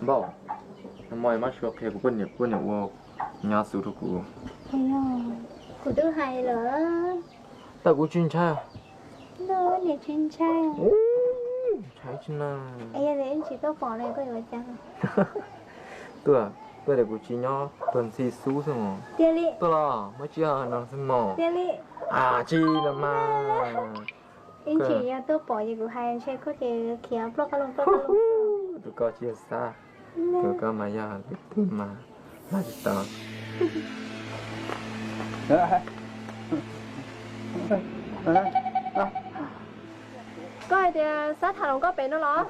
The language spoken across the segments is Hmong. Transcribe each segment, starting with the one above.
Npauj, nag hmo mab suav qhia kuv poj niam, poj niam ua nyob xu rau kuv. Kuv twb hais lawm. Tab kuv tsis ntshai. Niam tsis ntshai. Ntshai tsis na. Yog tias wb tsis tuaj pom no koj yuav ua cas? Tuaj, tuaj tias kuv tsis nyob tuag ntxhi xub xwb mas. Tiag li? Tuaj los muab tsis no xwb mas. Tiag li? Tsis no mas. Ib ntsis yog tuaj pom ces kuv hais ntshe koj ces khiav ploj qab loog ploj qab loog. Tus koj tsis yog xab, tus koj mas yog lwm tus mas hla tsis tau. Koj hais tias xab tham hluas nkauj pem no los?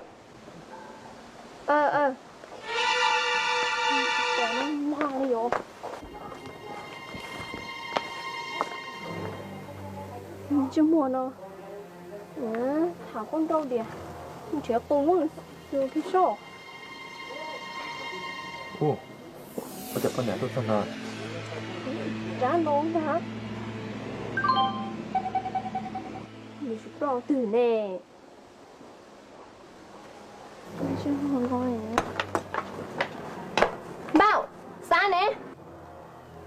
Ntsej muag no, tham qub nrauj tias nrhiav qw muab xyuas pheej soj. Ua cas poj niam tuaj txog no? Rab no ntag. Nws tsis ploj twg ne? Npauj, xab ne?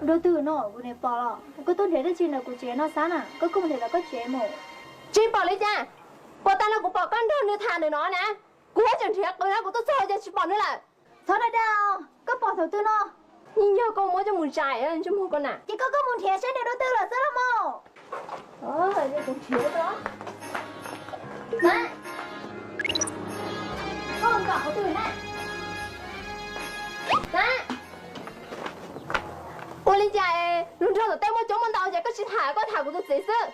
Dua twg no kuv niam pom los? Koj tuaj nrhiav dab tsi ntawm kuv tsev no xab na? Koj kuj mus nrhiav tom koj tsev mus. Tsis pom li cas? Puas tas no kuv pom koj nrog nws tham ntawm no na. Kuv yuav tseem nrhiav qw na, kuv tuaj txog ces tsis pom nws lawm. Txhob dag dag, koj pom thaum twg no? Yeej yog koj muab coj mus zais ntsej muag koj na. Ces koj, koj mus nrhiav saib nws dua twg lawm xwb los mas. Ua li cas luag nraug tom tej muaj coob muaj ntau ces koj tsis tham, koj tham kuv tus txiv xwb.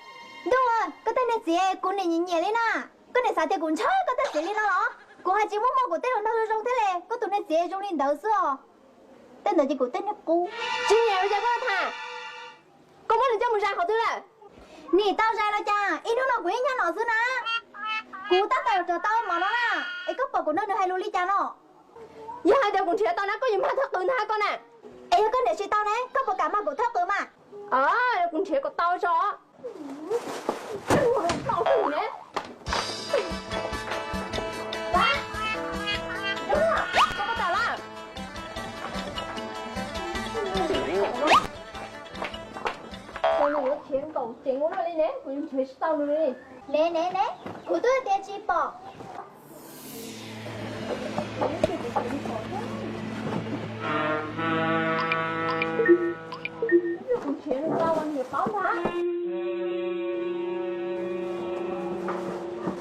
Ntuj, koj tej niag txiv kuv niam nyiam nyiam li na. Koj niam xav tias kuv ntshaw koj tej txiv li no los? Kuv hais tsis muaj muaj kuv tej hluas nraug zoo zoo thiab li, koj tus niag txiv zoo li ntawd xwb os. Tej ntawd ces kuv tej niag qub. Tsis nyiam los ces koj tham. Koj muab nws coj mus zais qhov twg lawm? Nim tau zais los cas, ib hnub no kuv ib nyuag no xwb na. Kuv tab tom rov tau mov no na, es koj pom kuv nrog nws hais lus li cas no? Yog hais tias kuv nrhiav tau na koj yuav mag thawj qws ntag koj na. Es yog koj nrhiav tsis tau ne, koj puas kam mag kuv thawj qws mas? Kuv nrhiav kom tau tso. Nws yuav khiav nkaum ceev ua luaj li ne, kuv yuav nrhiav tsis tau nws li. Ne ne ne, kuv twb tias tsis pom. Kuv nrhiav nws tau mas nws paub ntag.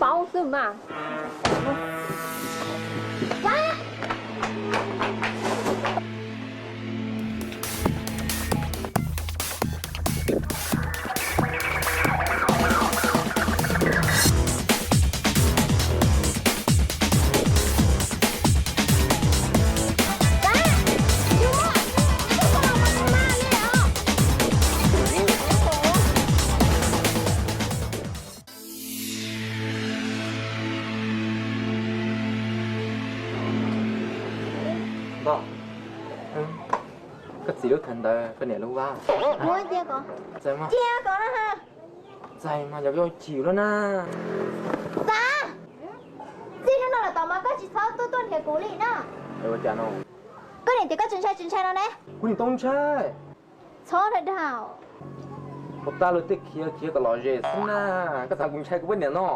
Paub xwb mas. Npauj, koj txiv lub thawv ntawd koj niam lub vab. Cia kom, cia kom na. Txais mas yog koj chim lawm na. Xav, txij hnub no lawm tom mas koj tsis txhob tuaj tuaj nrhiav kuv li na. Ua cas no? Koj niam tias koj tsis ntshai tsis ntshai no ne. Kuv niam tau ntshai. Txhob dag dag. Puas tas luag tej khiav khiav kom lom zem xwb na. Koj xav kuv ntshai kuv poj niam no?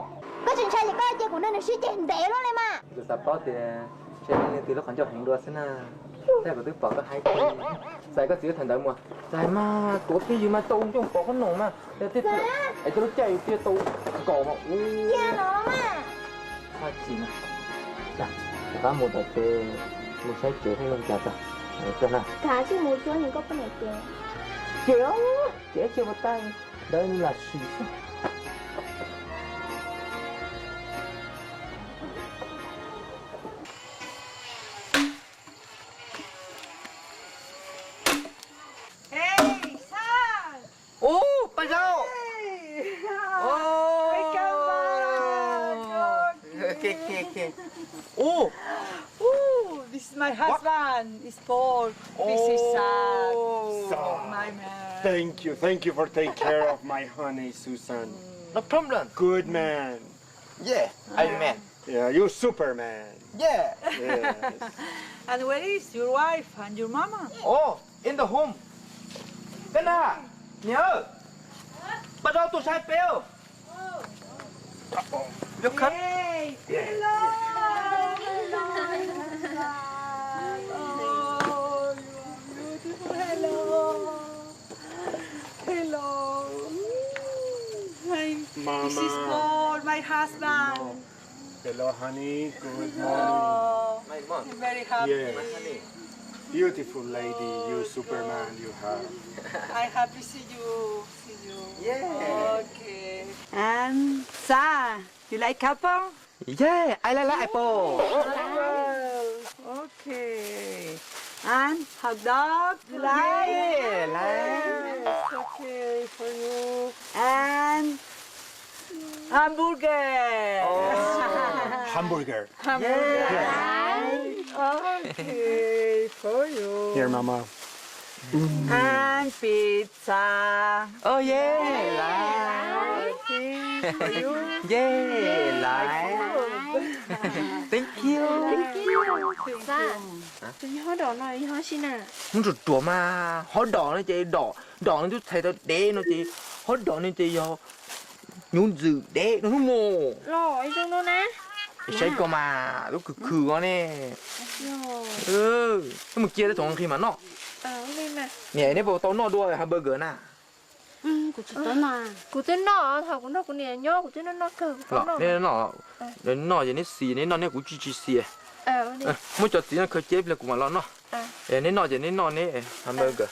Koj tsis ntshai ces koj cia kuv nrog nws sib ceg ntev luaj li mas. Kuv xav paub tias ntshe leej twg lub qhov ncauj heev dua xwb na. Thiab kuv twb pom koj haib kiag. Txais koj txiv lub thawv ntawd mus. Txais mas tuav twj ywm mas tau coj pov qhob noom mas. Es coj lub caij cia tau nkaus mas ua. Txhob chim na. Rov qab mus tom tsev, mus saib tsev saib zoo cas tso. Kav tsij mus cuab nws koj poj niam ces. Ces, ces tsis ua tau ntawd nws lam sim xwb. Ub, Paj Zaub. This is my husband. It's Paul. This is Sam. My man. Thank you. Thank you for taking care of my honey, Susan. No problem. Good man. Yeah, I man. Yeah, you Superman. Yeah. Yes. And where is your wife and your mama? Oh, in the home. Kab nag, niam, Paj Zaub tuaj saib peb. Yay. Hello. Hello. Oh, you are beautiful. Hello. Hello. Hi. This is Mama. Paul, my husband. Hello, honey. Good morning. Oh, I'm very happy. Yes. Beautiful lady, you Superman, you have. I happy see you, see you. Yeah. Okay. And Sa, you like apple? Yeah, I like, like apple. Oh, okay. And hot dog, you like? Yeah, like. Yes, okay for you. And hamburger. Oh, hamburger. Hamburger. Yeah. Okay, for you. Here, Mama. And pizza. Oh, yeah, like. Okay, for you. Yeah, like. Thank you. Thank you. Sa, tus nyob hauv dom no yog dab tsi na? Hnub ruam ruam mas hauv dom no ces dom, dom no twb txhais tau dev no ces hauv dom no ces yog nyuv ntxwm dev no hnub mus. Los zoo no na. Saib koj mas lub khw khw os ne. Wb mus cia thaum nqhis mam noj. Niam, neb puas tau noj dua hamburger na? Kuv twb noj, thaum kuv nrog kuv niam nyob kuv twb noj noj kawg. Los neb noj, noj ces neb xis, neb noj neb, kuv tsis tsis xis. Muab cov txiv no khaws cia ib pliag kuv mam los noj. Neb noj ces neb noj neb hamburger.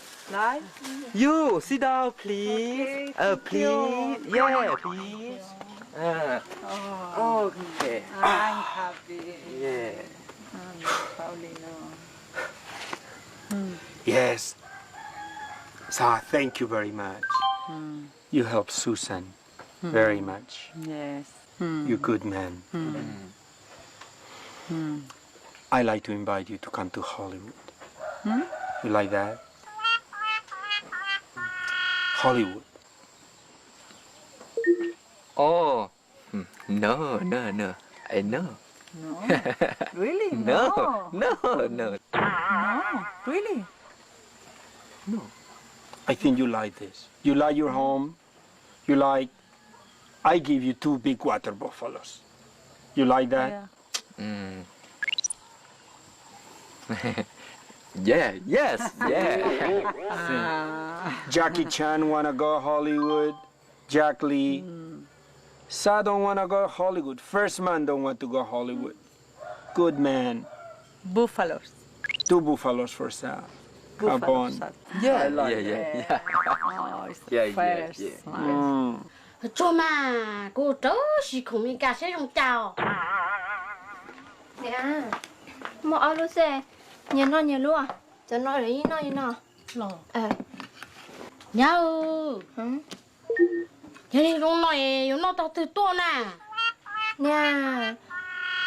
You sit down, please. Uh, please. Yeah, please. Uh, okay. I'm happy. Yeah. Paulino. Yes. So thank you very much. You help Susan very much. Yes. You good man. I like to invite you to come to Hollywood. You like that? Hollywood. Oh, no, no, no. I know. No. Really? No, no, no. No, really? No. I think you like this. You like your home. You like, I give you two big water buffaloes. You like that? Yeah. Mm. Yeah, yes, yeah. Jackie Chan wanna go Hollywood. Jack Lee. Sa don't wanna go Hollywood. First man don't want to go Hollywood. Good man. Buffaloes. Two buffaloes for Sa. Buffaloes. Come on. Yeah, yeah, yeah, yeah. Oh, it's the first one. Tsuag mas, kuv rau siv khoom Meskas seb zoo cas os. Muaj ob lub xwb, nyias noj nyias lub. Cov no ib noj ib no. Los. Nyab, yog li zoo no es yuav noj tog twg tuaj na? Niam,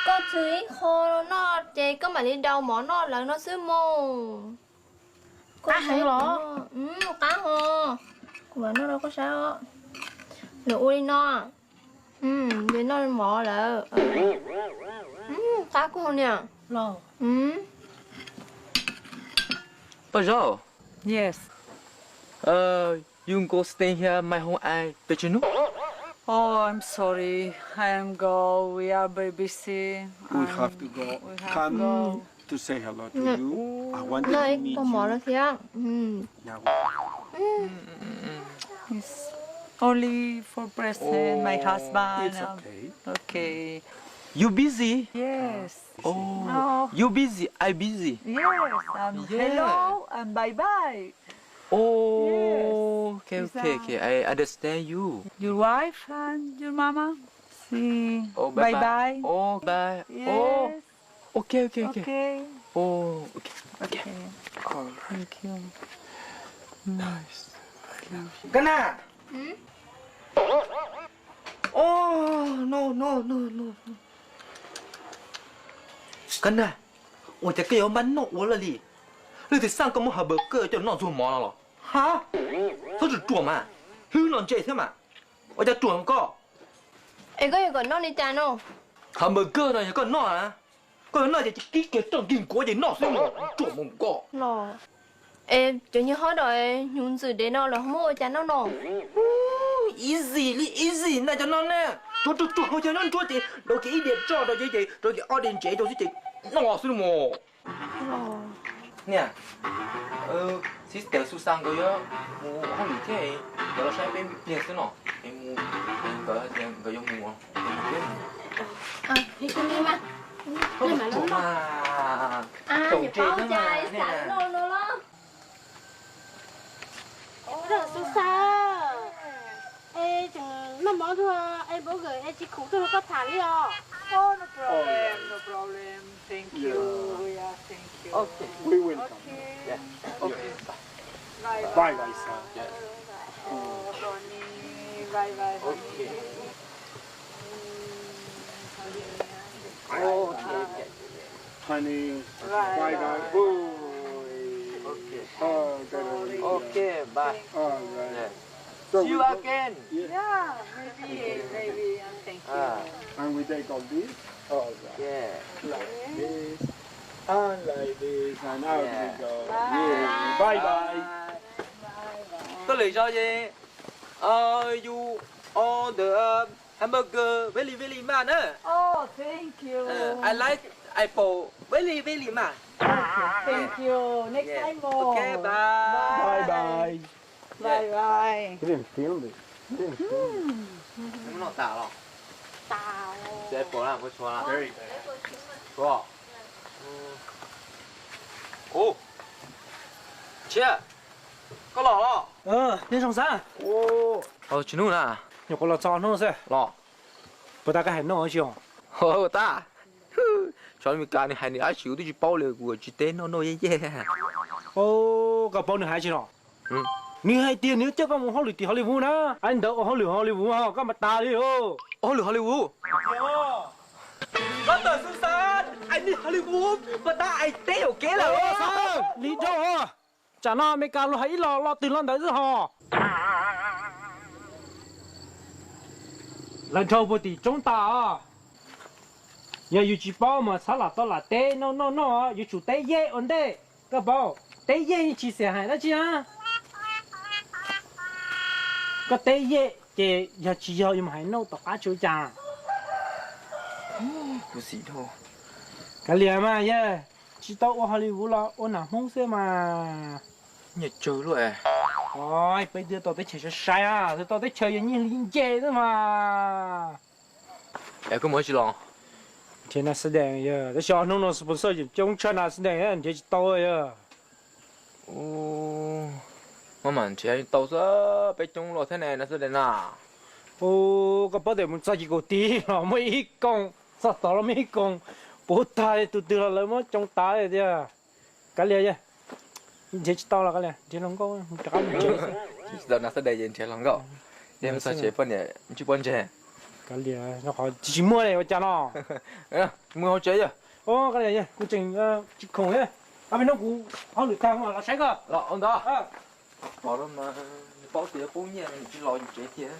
koj txhwv ib qho noj ces koj mam li daus mov noj lawv no xwb mog. Qab heev los? Qab hos. Kuv mam noj rau koj saib os. Lawv ua li no. Noj mov lawm. Qab kawg niam. Los. Paj Zaub. Yes. You go stay here, my home, I pay you, no? Oh, I'm sorry. I am go. We are very busy. We have to go. We have to go. Come to say hello to you. I want to meet you. Noj ib tug mov no thiab. It's only for present, my husband. It's okay. Okay. You busy? Yes. Oh, you busy, I busy. Yes, um, hello and bye bye. Oh, okay, okay, okay. I understand you. Your wife and your mama. See. Oh, bye bye. Oh, bye. Yes. Oh, okay, okay, okay. Okay. Oh, okay, okay. Okay. All right. Thank you. Nice. I love you. Kab nag. Oh, no, no, no, no. Kab nag, ua cas koj yuav npaj noj ua luaj li? Leej twg xaj koj muab hamburger coj noj ntxuag mov no los? Ha, txhob ruam ruam mas, hwj los ntse thiab mas. Ua cas ruam koj? Es koj yuav kom noj li cas no? Hamburger no yog koj noj na, koj noj ces kib kiag roj nkig nkuav ces noj xwb mas ruam mus koj. Es cov nyuag hot dog hnyuv ntxwm dev no lawv ho muab ua cas noj no? Easy li easy na cov no na. Ruam ruam ruam hau cov no nruab ces rau kiag ib diav roj rau ces rau kiag ob diav ntsev rau xwb ces noj xwb mos. Niam, sister Susan nkawd yuav mus hauj lwm thiab, nkawd los saib peb ib pliag xwb no. Es mus, nkawd tias nkawd yuav mus, es mus thiab mus. Koj mus tsuam mas, thaum ntej na. Es tseem noj mov dua, es burger es tsis khoom tuaj nrog koj tham li os. Oh, no problem, no problem. Thank you. Yeah, thank you. Okay, we will come. Okay. Yeah. Okay. Bye bye, sir. Yeah. Oh, honey. Bye bye, honey. Okay. Okay, okay. Honey, bye bye. Bye. Okay. Oh, okay, bye. All right. Yeah. So see you again. Yeah, maybe, maybe. Thank you. And we take all this. All right. Yeah. Like this. And like this. And out we go. Yeah. Bye bye. Tuaj lwm zaus ces you order hamburger very very much na. Oh, thank you. I like apple very very much. Okay, thank you. Next time more. Okay, bye. Bye bye. Bye bye. Didn't feel it. Didn't feel it. Noj tas los? Tas. Ces apple na, koj tshuav na. Very bad. Tshuav. Ub, Tshiab, koj los los? Nyob zoo xav. Tsis hnub na. Nyuam qhuav los txog hnub xwb los. Puas tas koj hais noj tsis os? Puas tas? Tsov Meskas nws hais nws dab tsi kuv twb tsis paub li, kuv tsis teb noj noj yej yej. Koj paub nws hais tsi no? Nws hais tias nws yuav coj koj mus hauj lwm tim Hollywood na. Ais ntawd ua hauj lwm Hollywood ho koj mas tas li os. Ua hauj lwm Hollywood? Koj tawm xwb xav, ais ni Hollywood puas tas ais teb haum kev lawm. Lis dhau, tsam no Amelikas luag hais ib los los twg los ntawd xwb ho. Lawv dhau puag tim roob tas os. Yog yus tsis paub mas txhob lam tau lam teb noj noj noj, yuav tsum teb yej ua ntej. Koj paub, teb yej yeej tsis xiam hais dab tsi na. Koj teb yej ces yog tsis yog yus mam hais noj tom qab tsis ua cas. Kav liam mas yog tsis tau ua Hollywood los ua nam Hmoob xwb mas. Nyiaj tsawg luaj. Peb twb tau teb chaws sai sai, twb tau teb chaws yog nyiaj hli nce xwb mas. Es koj mus tsis los? Nrhiav nas xas dees yog, tab sis ob hnub no sponsor yeej coob tshaj nas xas dees nrhiav tsis tau yog. Maj mam nrhiav tau xwb, peb coob luaj thiab ne nas xas dees na. Ub, koj paub tias mus txog ces kaum tib los muaj ib koos, txog tod los muaj ib koos, puv tag tus twg los lawv muab coo tas tiag. Kav liam yog, nrhiav tsis tau los kav liam nrhiav hluas nkauj rov qab mus tsev xwb. Tsis tau nas xas dees ces nrhiav hluas nkauj, yog mus txog tsev poj niam ntsib pob ntseg. Kav liam, qhov tsis muaj ua cas no. Mus hauv tsev yog. Kav liam yog, kuv tseem tsis khoom, ob peb hnub kuv hauj lwm tag los saib koj. Los ua ntawd. Pom no mas paub tias poob nyiaj tsis los yus tsev tiag.